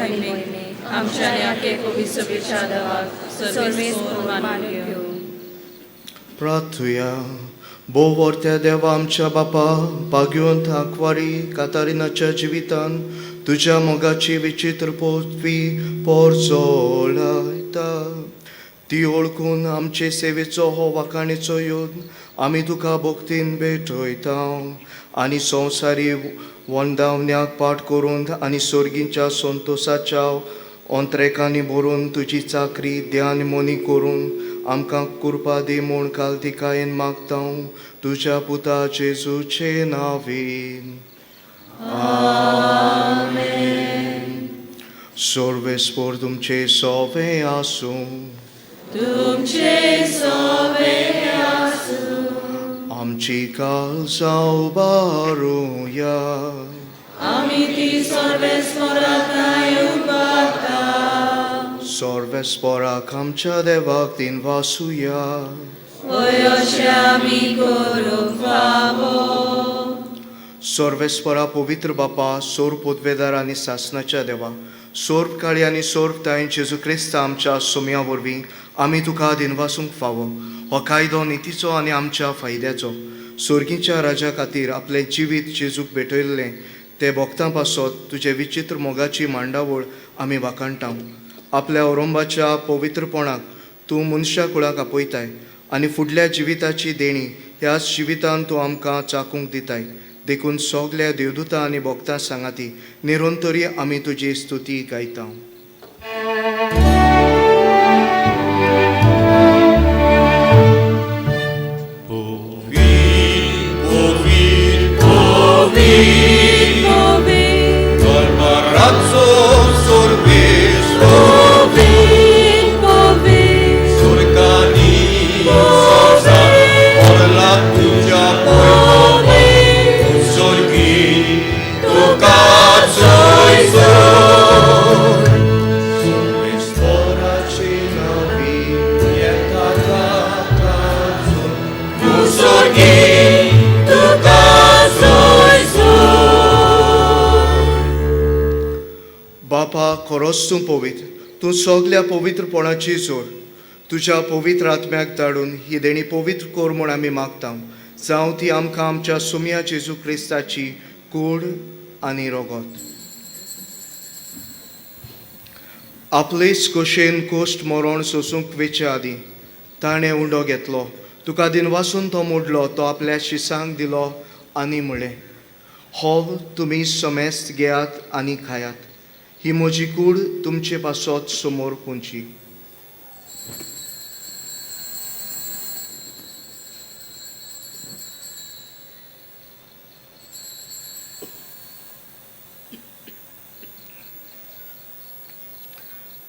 आमच्या मानून घेवं. प्रार्थुया. भोव वर्त्या देवा आमच्या बापा, भाग्यवंत आंकवारी कातारिनाच्या जिवितान तुज्या मोगाची विचित्र पोतवी पोरजोळायता ती ओळखून आमचे सेवेचो हो वाखाणेचो योद आमी तुका भक्तीन भेटयता आनी संवसारी वंदावण्याक पाठ करून आनी सोर्गीच्या संतोसाच्या अंत्रेकांनी भरून तुजी चाकरी ध्यान मोनी करून आमकां कृपा दी म्हूण कालतिकायेन मागता तुज्या पुता जेजूचे नांवेन. आमेन. सर्वेस्पोर तुमचे सोवे आसूं. तुमचे सोवे आसूं. आमची काळजां उबारुया. आमी ती सर्वेस्पोराक उबारता. सर्वेस्पोराक आमच्या देवाक तीन वासुया. वय अशें आमी करूंक फावो. सर्वेस्परा पवित्र बापा, सोर पदवेदार आनी सासनाच्या देवा, सोर्प काळी आनी सोर्प ताईन जेजू क्रिस्त आमच्या सोम्या वरवीं आमी तुका दिनवासूंक फावो. हो कायदो नितीचो आनी आमच्या फायद्याचो. सोर्गीच्या राजा खातीर आपलें जिवीत जेजूक भेटयल्लें ते भोक्तां पासत तुजे विचित्र मोगाची मांडावळ आमी वाखाणटा. आपल्या ओरोंबाच्या पवित्रपणाक तूं मनशा कुळाक आपयताय आनी फुडल्या जिविताची देणी ह्याच जिवितान तूं आमकां चाकूंक दिताय. देखून सगल्या देवदूतां आनी भोक्तां सांगाती निरंतरी आमी तुजी स्तुती गायता. बापा, खरोच तूं पवित्र, तूं सगल्या पवित्रपणाची जोड. तुज्या पवित्र आत्म्याक धाडून ही देणी पवित्र कर म्हूण आमी मागता. जावं ती आमकां आमच्या सुमया जेजू क्रिस्ताची कूड आनी रगत. आपलेच खोशेन कोश्ट मरण सोसूंक वेचे आदीं ताणें उंडो घेतलो, तुका दिनवासून तो मोडलो, तो आपल्या शिसांक दिलो आनी म्हळें, हो तुमी समेस्त घेयात आनी खायात, ही म्हजी कूड तुमचे पासत समोर पुंची.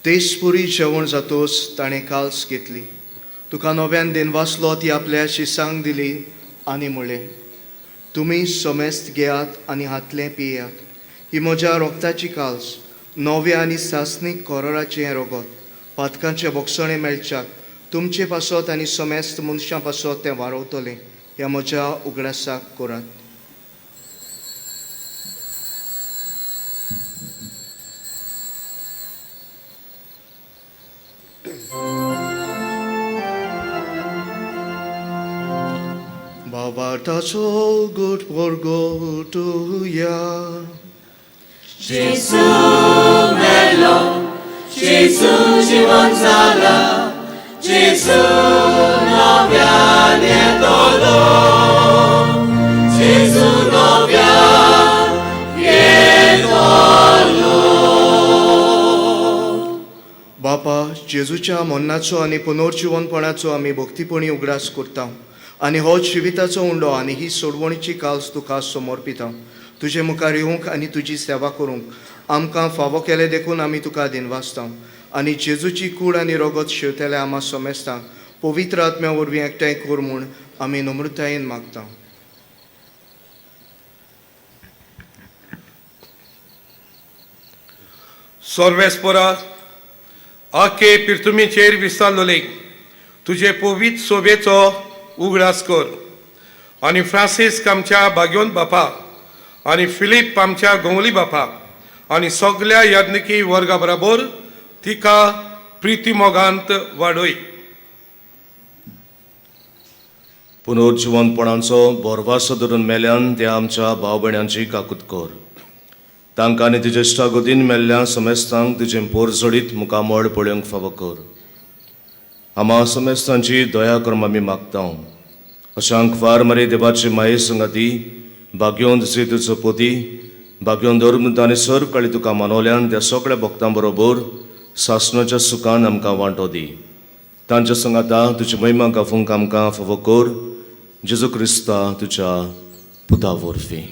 तेजपुरी जेवण जातोच ताणें काल्स घेतली, तुका नव्यान दिनवासलो, ती आपल्या शिसांक दिली आनी म्हळें, तुमी समेस्त घेयात आनी हातलें पियात, ही म्हज्या रोगताची काल्स, नव्या आनी सासणीक कोरोराचें रगत, पातकांचें बोगसणें मेळच्याक तुमचे पासत आनी समेस्त मनशां पासत तें वारवतलें. ह्या म्हज्या उगडासाक करात. बाबाटाचो गुट परगटुया. जेजू मेलो, जेजू जिवन जाला, जेजू नव्यान येतलो, जेजू नव्यान येतलो. बापा, जेजूच्या मरणाचो आनी पुनर्जिवनपणाचो आमी भक्तीपणी उगडास करता आनी हो जिविताचो उंडो आनी ही सोडवणीची काल्स तुका समर्पिता. तुजे मुखार येवंक आनी तुजी सेवा करूंक आमकां फावो केलें देखून आमी तुका दिनवासता. आनी जेजूची कूड आनी रगत शेवतेल्या आमा समेस्तांक पवित्र आत्म्या वरवीं एकठांय कर म्हूण आमी नम्रतायेन मागता. सर्वेस्परा, आखे पिर्थुमीचेर विस्तारलोले तुजे पवित्र सोबेचो उगडास कर आनी फ्रांसीस्क आमच्या भाग्योन बापा आनी फिलीप आमच्या गोंगली बापा आनी सगल्या याज्ञिकी वर्गा बराबर तिका प्रिती मोगांत वाडय. पुनर्जिवनपणाचो भरवासो धरून मेल्यान त्या आमच्या भाव भयणांची काकूत कर. तांकां आनी तुजे इश्टागतीन मेल्ल्या समेस्तांक तुजें पोर जोडीत मुखामळ पळोवंक फावो कर. आमा समेस्तांची दया करून आमी मागता. अशांक फार मारी देवाची माये संगाती भाग्योन तुजो पोती भाग्योन धर्म आनी सर्व काळी तुका मानवल्यान त्या सगळ्या भक्तां बरोबर सासणाच्या सुखान आमकां वांटो दी. तांच्या संगाता तुजी महिमा गाफूंक आमकां फावो कर. जेजू क्रिस्ता तुज्या पुता वरवीं.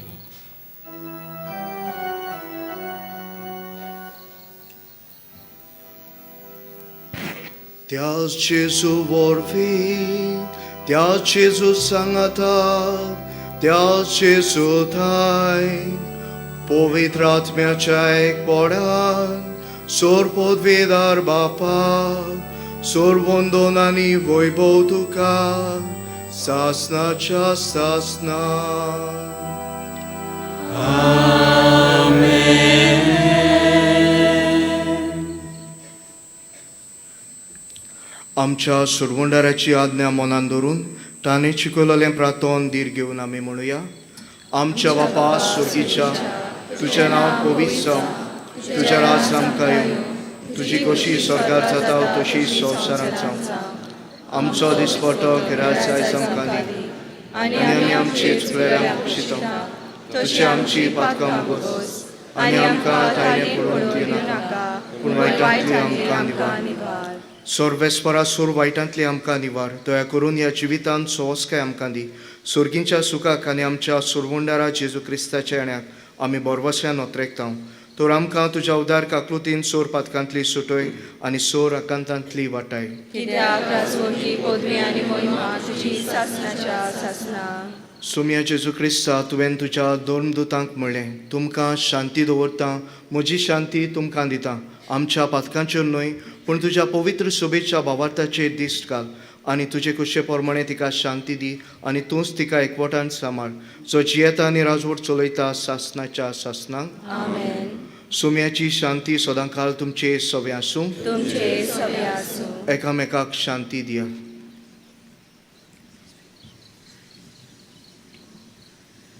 त्याच जेजू वरवीं, त्याच जेजू सांगाता, त्याच जेजू थाय पवित्र आत्म्याच्या एकपणान सोर पदवेदार बापा, सोर वंदन आनी वैभव तुका सासनाच्या सासना. आमच्या सुरवंडाराची आज्ञा मनान धरून ताणें शिकयलेलें प्रार्थन धीर घेवन आमी म्हणुया. आमच्या बापा सुर्गीच्या, तुजें नांव पवित्र जावं, तुजें राज आमकां येवं, तुजी कशी स्वर्गार जाता तशी संवसारांत जावं. आमचो दिसपटो गिराज आयज आमकां दी आनी आमी आमचे चुकलेल्यांक बक्षिता तशी आमची पातकां मुगोस आनी आमकां तायने पडून दिनाका, पूण वायटांतली आमकां निवार. सर्वेस्परा सोर वायटांतली आमकां निवार. दया करून ह्या जिवितांत सोवस्काय आमकां दी. सोर्गींच्या सुखाक आनी आमच्या सुरवंडारा जेजू क्रिस्ताच्या येण्याक आमी बोरवस्यान ओत्रेकता. तर आमकां तुज्या उदार काकलुतीन सोर पातकांतली सुटय आनी सोर आकांतांतली वाटाय. कित्याक राजवटी पदवी आनी मोहिमा तुजी सासणाच्या सासणा. सोम्या जेजू क्रिस्ता, तुवें तुज्या धर्मदुतांक म्हणलें, तुमकां शांती दवरता, म्हजी शांती तुमकां दिता. आमच्या पातकांचेर न्हय पूण तुज्या पवित्र सोबेच्या भावार्थाचेर दिश्ट घाल आनी तुजे कुशे प्रमाणे तिका शांती दी आनी तूंच तिका एकवटान सांबाळ, जो जियेता आनी राजवट चलयता सासणाच्या सासणाक. आमेन. सोम्याची शांती सदांकाल तुमचे सवे आसूं. तुमचे सवे आसूं. एकामेकाक शांती दिया.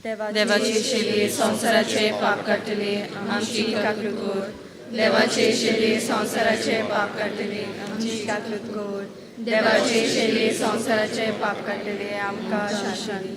देवाची शेली संवसाराचे पाप काडटली आमची काकूत कर. देवाचे शेली संवसाराचे पाप काडटली आमची काकूत कर. देवाचे शेली संवसाराचे पाप काडटली आमकां शांती.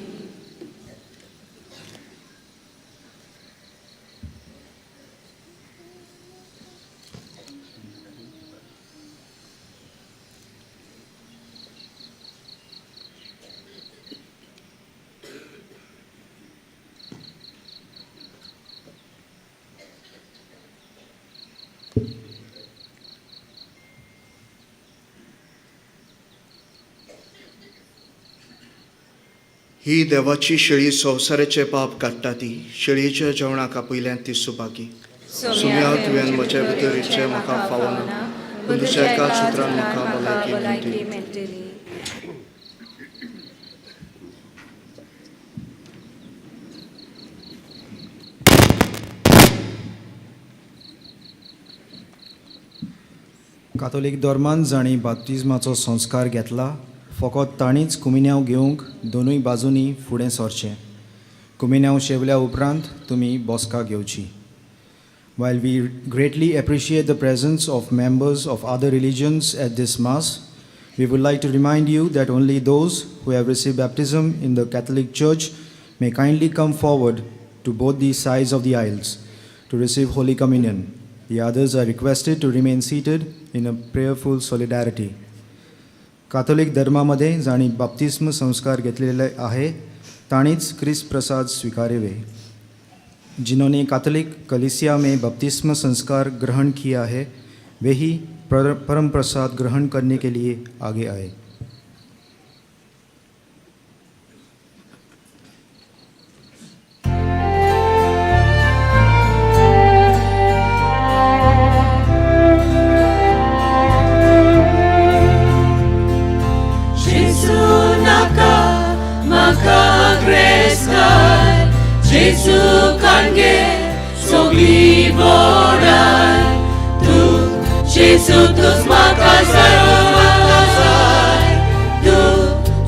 ही देवाची शेळी संवसाराचे पाप काडटा ती शेळयेच्या जेवणाक आपयल्यान ती सुभागी. सुम्या, तुवें म्हज्या भितर इच्छे म्हाका फावना, पूण तुज्या एका सुत्रान म्हाका भलायकी मेळटली. कातोलीक धर्मान जांणी बाप्तिज्माचो संस्कार घेतला फकत तांणीच कुमिन्यांव घेवंक दोनूय बाजूंनी फुडें सरचें. कुमिन्यांव शेवल्या उपरांत तुमी बसका घेवची. While we greatly appreciate the presence of members of other religions at this mass, we would like to remind you that only those who have received baptism in the Catholic Church may kindly come forward to both the sides of the aisles to receive Holy Communion. The others are requested to remain seated in a prayerful solidarity. Catholic धर्मामध्ये जांणी बाप्तिस्म संस्कार घेतलेले आहे तांणीच क्रिस्त प्रसाद स्वीकारावे. जिन्होंने Catholic कलीसिया में बपतिस्मा संस्कार ग्रहण किया है वे ही परम प्रसाद ग्रहण करने के लिए आगे आए. Jesu kange sogli vorai tu Jesu tus makasai makasai tu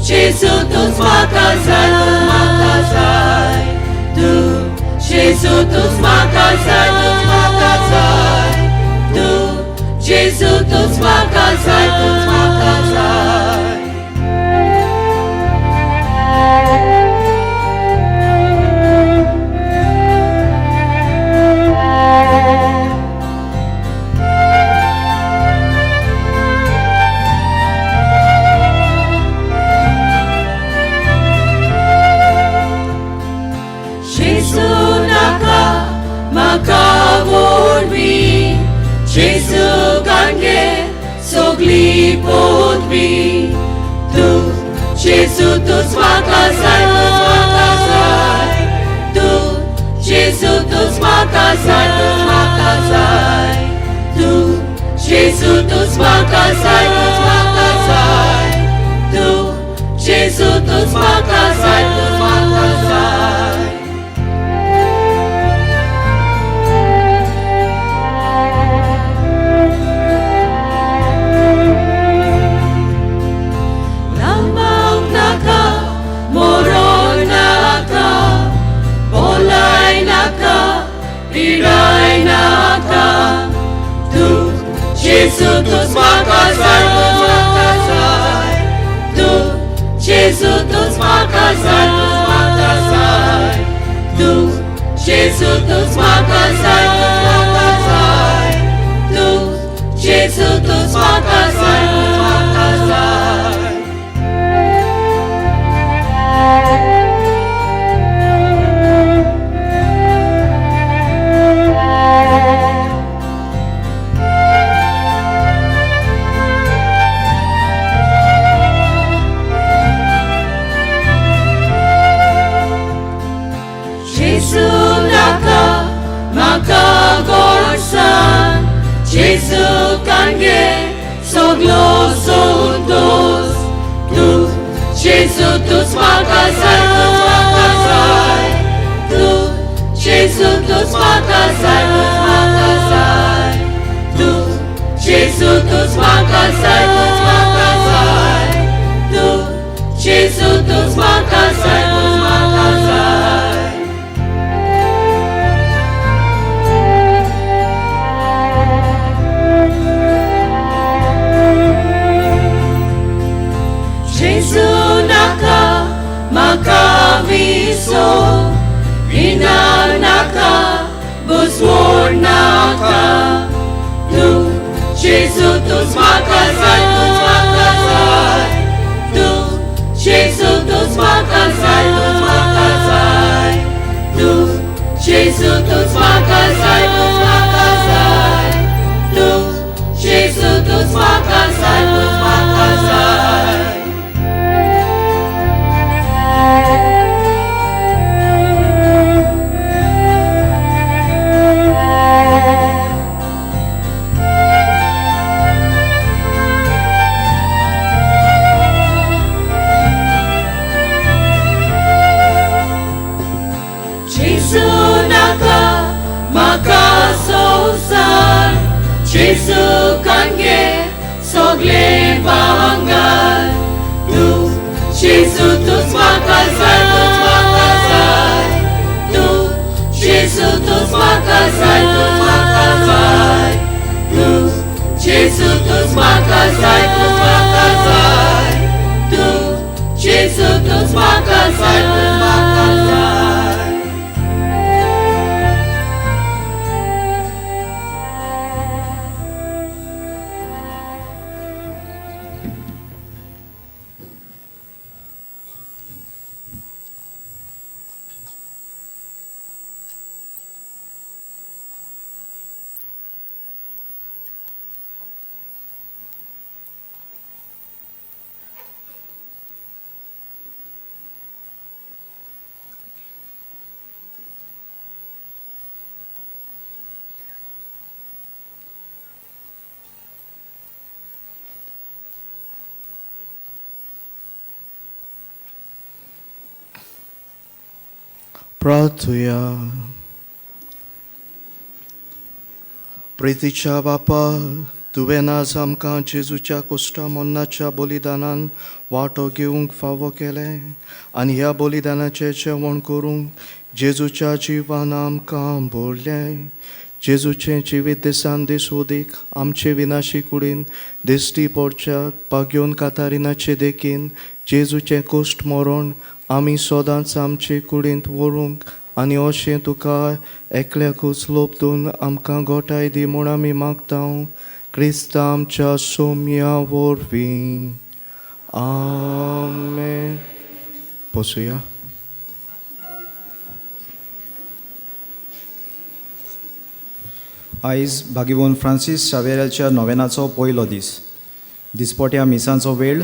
Jesu tus makasai makasai tu Jesu tus makasai makasai tu Jesu tus makasai makasai. Jesu kange sogli podvi tu Jesu tus makasai tus makasai tu Jesu tus makasai tus makasai tu Jesu tus makasai tus makasai tu Jesu tus makasai tus makasai. तूंच म्हाका जाय, तूंच म्हाका जाय. तूं जेजू तूंच म्हाका जाय, तूंच म्हाका जाय. तूं जेजू तूंच म्हाका जाय, तूंच म्हाका जाय. तूं जेजू तूंच म्हाका जाय, तूंच म्हाका जाय. जेजू नाका म्हाका गोडसान, जेजू कांगे सगलो संतोस. तूं जेजू तूंच म्हाका जाय, तूंच म्हाका जाय. तूं जेजू तूंच म्हाका जाय, तूंच म्हाका जाय. तूं जेजू तूंच म्हाका जाय, तूंच म्हाका जाय. तूं जेजू तूंच म्हाका जाय, तूंच म्हाका जाय. जेजू नाका म्हाका विसो, इनाम नाका बुजवण नाका. तूं जेजू तूंच म्हाका जाय, तूंच म्हाका जाय. तूं जेजू तूंच म्हाका जाय, तूंच म्हाका जाय. तूं जेजू तूंच म्हाका जाय, तूंच म्हाका जाय. तूं जेजू तूंच म्हाका जाय, तूंच म्हाका जाय. जेजू नाका म्हाका संवसार, जेजू कांगे सगळे भांगर. तूं जेजू तूंच म्हाका जाय, तूंच म्हाका जाय. तूं जेजू तूंच म्हाका जाय, तूंच म्हाका जाय. तूं जेजू तूंच म्हाका जाय, तूंच म्हाका जाय. तूं जेजू तूंच म्हाका जाय, तूंच म्हाका जाय. प्रार्थुया. प्रितीच्या बापा, तुवें आज आमकां जेजूच्या कोश्टा मरणाच्या बलिदानान वांटो घेवंक फावो केलें आनी ह्या बलिदानाचें जेवण करूंक जेजूच्या जिवान आमकां भरलें. जेजूचें जिवीत दिसान दीस ओदीक आमचे विनाशी कुडीन दिश्टी पडच्या पाग्योन कातारिनाचे देखीन जेजूचें कोश्ट मरण आमी सदांच आमचे कुडींत व्हरूंक आनी अशें तुका एकल्याकूच लोपतून आमकां गोठाय दी म्हूण आमी मागता क्रिस्ता आमच्या सोम्या वरवीं. आमेन. बसुया. आयज भागीवन फ्रांसीस शावेराच्या नोवेनाचो पयलो दीस. दिसपट्या मिसांचो वेळ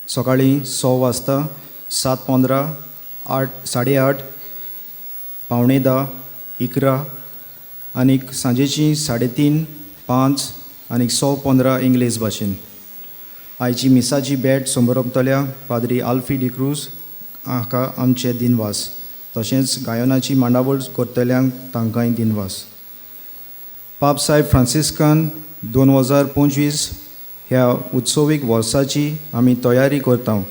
सकाळीं 6 वाजता, 7:15, 8, 8:30, 9:45, 11 आनीक सांजेची 3:30, 5 आनीक 1:15 इंग्लीश भाशेन. आयची मिसाची भेट समरपतल्या पाद्री आल्फी डिक्रूज हाका आमचे दिनवास, तशेंच गायनाची मांडावळ करतल्यांक तांकांय दिनवास. पाप साहेब फ्रांसिस्कान 2025 ह्या उत्सवीक वर्साची आमी तयारी करता.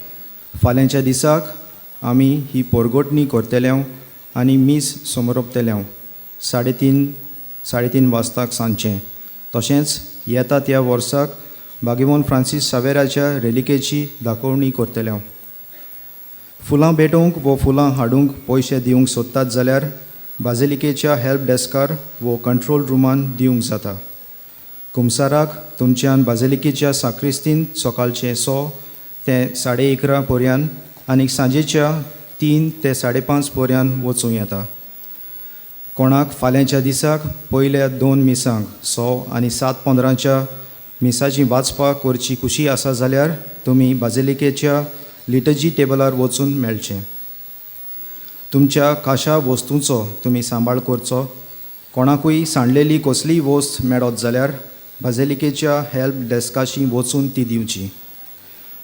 फाल्यांच्या दिसाक आमी ही पोरगोटणी करतले आनी मीस समरपतले 3:30 वाजताक सांजचें. तशेंच येता त्या वर्साक बागेवन फ्रांसीस सावेराच्या रेलिकेची दाखोवणी करतले. फुलां भेटोवंक वो फुलां हाडूंक पयशे दिवंक सोदतात जाल्यार बाजिलिकेच्या हेल्प डेस्कार वो कंट्रोल रुमान दिवंक जाता. कुमसाराक तुमच्यान बाजिलिकेच्या साक्रिस्तीन सकाळचें 6 ते 11:30 पर्यंत आनी सांजेच्या 3 ते 5:30 पर्यंत वचूं येता. कोणाक फाल्यांच्या दिसाक पयल्या 2 मिसांक 6 आनी 7:15 मिसाची वाचपाक करची खुशी आसा जाल्यार तुमी बाजिलिकेच्या लिटर्जी टेबलार वचून मेळचें. तुमच्या खाशा वस्तूंचो तुमी सांबाळ करचो. कोणाकूय सांडलेली कसलीय वस्त मेळत जाल्यार बाजिलिकेच्या हेल्प डेस्काशी वचून ती दिवची.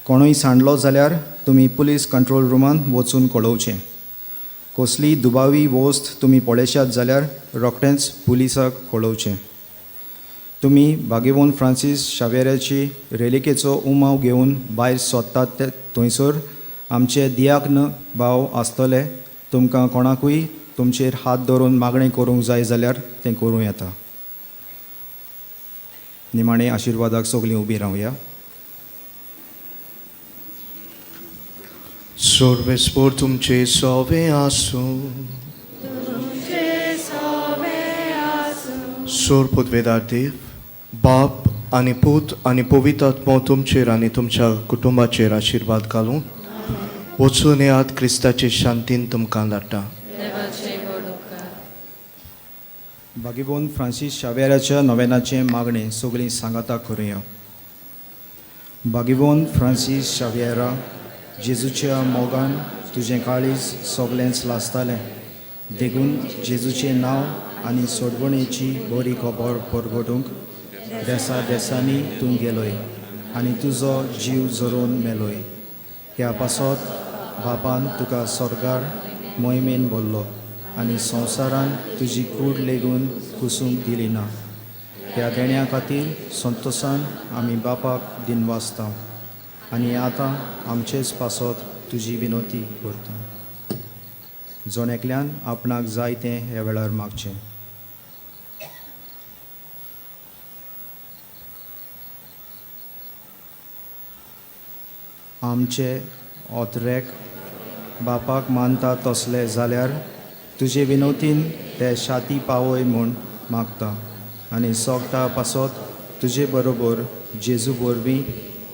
कोणूय सांडलो जाल्यार तुमी पुलीस कंट्रोल रुमान वचून कळोवचें. कसली दुबावी वस्त तुमी पळयशात जाल्यार रोखडेंच पुलिसाक कळोवचें. तुमी बागेवन फ्रांसीस शावेराची रेलिकेचो उमाव घेवन भायर सोदतात ते थंयसर आमचे दियाग्न भाव आसतले. तुमकां कोणाकूय तुमचेर हात धरून मागणें करूंक जाय जाल्यार तें करूं येता. निमाणें आशिर्वादाक सगळीं उबीं रावया. सर्वेस्पोर तुमचे सोवे आसूं. सोर पुदवेदार देव बाप आनी पूत आनी पवित्र आत्मो तुमचेर आनी तुमच्या कुटुंबाचेर आशिर्वाद घालूं. वचून येयात, क्रिस्ताचे शांतीन तुमकां धाडटा. बागेवन फ्रांसीस शावेराच्या नोवेनाचें मागणें सगळीं सांगाता करुया. बागेवन फ्रांसीस शावेरा, जेजूच्या मोगान तुजें काळीज सगळेंच लासतालें, देखून जेजूचें नांव आनी सोडवणेची बरी खबर परगटूंक देसा देसांनी तूं गेलोय आनी तुजो जीव झरोवन मेलोय. ह्या पासत बापान तुका स्वर्गार मोहिमेन भरलो आनी संवसारान तुजी कूड लेगून कुसूंक दिली ना. ह्या देण्या खातीर संतोसान आमी बापाक दिनवासता आनी आतां आमचेच पासत तुजी विनोती करता. जण एकल्यान आपणाक जाय तें ह्या वेळार मागचें. आमचे ओतरेक बापाक मानता तसले जाल्यार तुजे विनोतीन ते शाती पावय म्हूण मागता आनी सोगटा पासत तुजे बरोबर जेजू वरवीं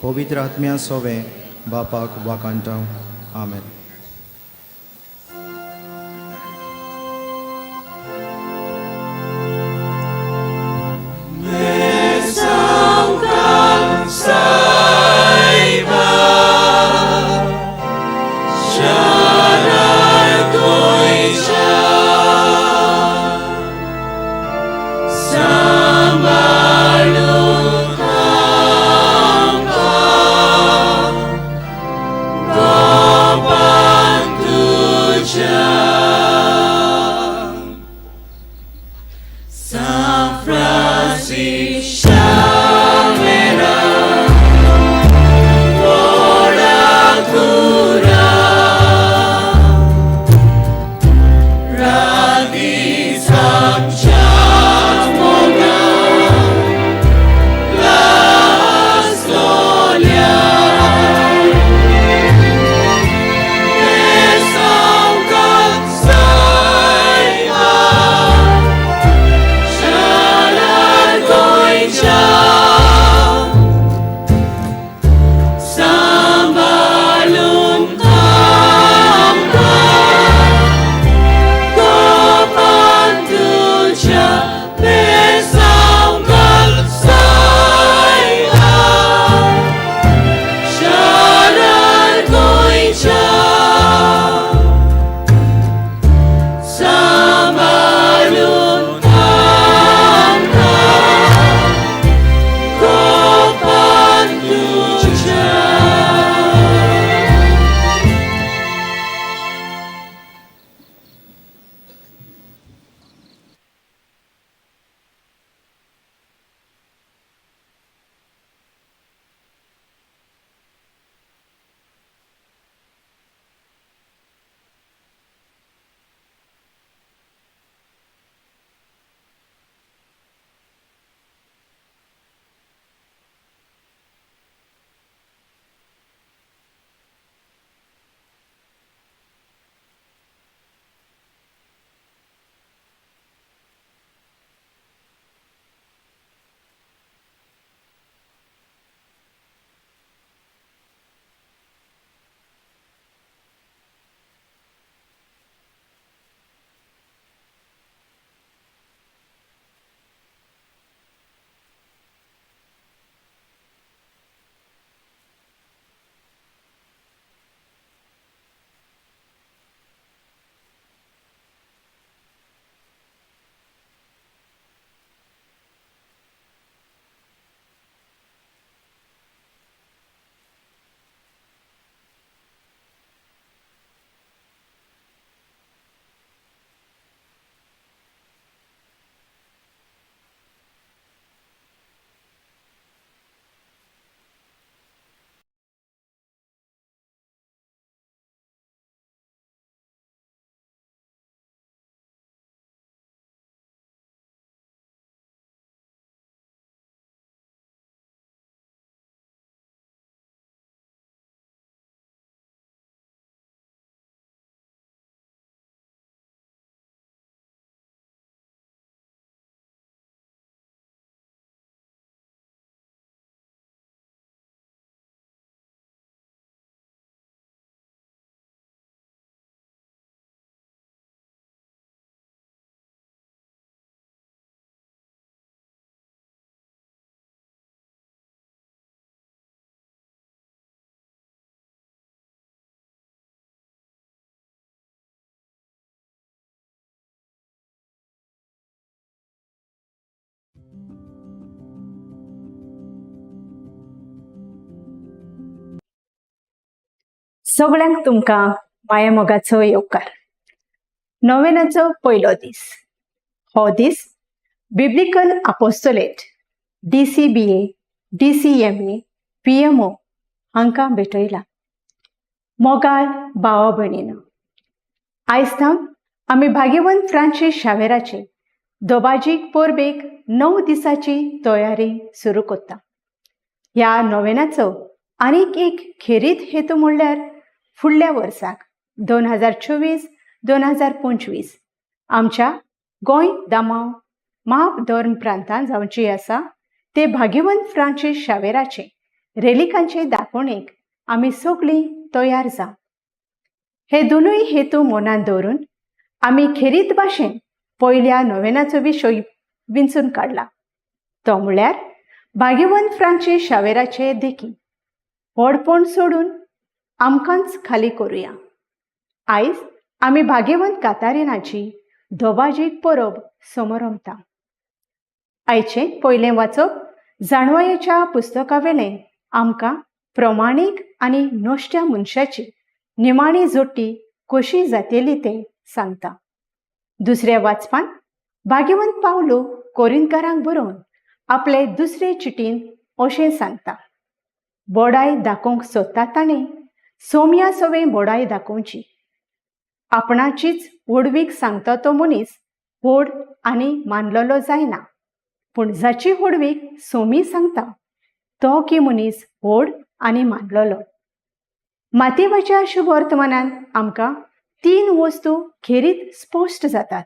पवित्र आत्म्या सोवें बापाक वाखाणटा. आमेन. Bye. सगळ्यांक तुमकां मायामोगाचो येवकार. नोवेनाचो पयलो दीस. हो दीस biblical apostolate DCBA, DCMA, PMO हांकां भेटयला. मोगाळ भावा भयणीनो, आयज सावन आमी भाग्यवंत फ्रांसीस शावेराचे दोबाजीक परबेक 9 दिसाची तयारी सुरू करता. ह्या नोवेनाचो आनीक एक खेरीत हेतू म्हणल्यार फुडल्या वर्साक 2024-2025 आमच्या गोंय दामांव माप धर्म प्रांतान जावची आसा ते भाग्यवंत फ्रांसीस शावेराचे रेलिकांचे दाखोवणेक आमी सगळीं तयार जावं. हे दोनूय हेतू मनांत दवरून आमी खेरीत भाशेन पयल्या नोवेनाचो विशय विंचून काडला, तो म्हळ्यार भाग्यवंत फ्रांसीस शावेराचे देखी व्हडपण सोडून आमकांच खाली करुया. आयज आमी भाग्यवंत कातारिनाची दोबाजीक परब समरमता. आयचें पयलें वाचप जाणवायेच्या पुस्तकावेलें आमकां प्रमाणीक आनी नश्ट्या मनशाची निमाणी जोटी कशी जातेली तें सांगता. दुसऱ्या वाचपान भाग्यवंत पावलो कोरिंतकारांक बरोवन आपले दुसरे चिटीन अशें सांगता, बोडाय दाखोवंक सोदता ताणें सोम्या सवें बोडाय दाखोवची. आपणाचीच व्हडवीक सांगता तो मनीस व्हड आनी मानलेलो जायना, पूण जाची व्हडवीक सोमी सांगता तो की मनीस व्हड आनी मानलेलो. मातेवाच्या शुभवर्तमानान आमकां 3 वस्तू खेरीत स्पश्ट जातात.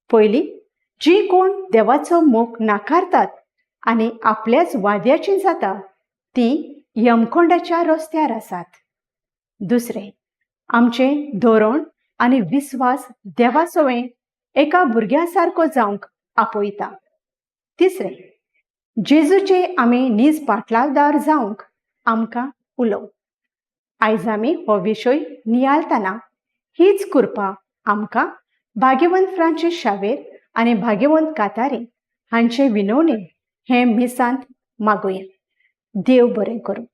पयली, जी कोण देवाचो मोग नाकारतात आनी आपल्याच वाद्याची जाता ती यमकोंडाच्या रस्त्यार आसात. दुसरें, आमचें धोरण आनी विस्वास देवा सवें एका भुरग्या सारको जावंक आपयता. तिसरें, जेजूचे आमी नीज पाटलावदार जावंक आमकां उलोव. आयज आमी हो विशय नियाळतना हीच कृपा आमकां भाग्यवंत फ्रांसीस शावेर आनी भाग्यवंत कातारी हांचे विनवणी हें मिसांत मागुया. देव बरें करूं.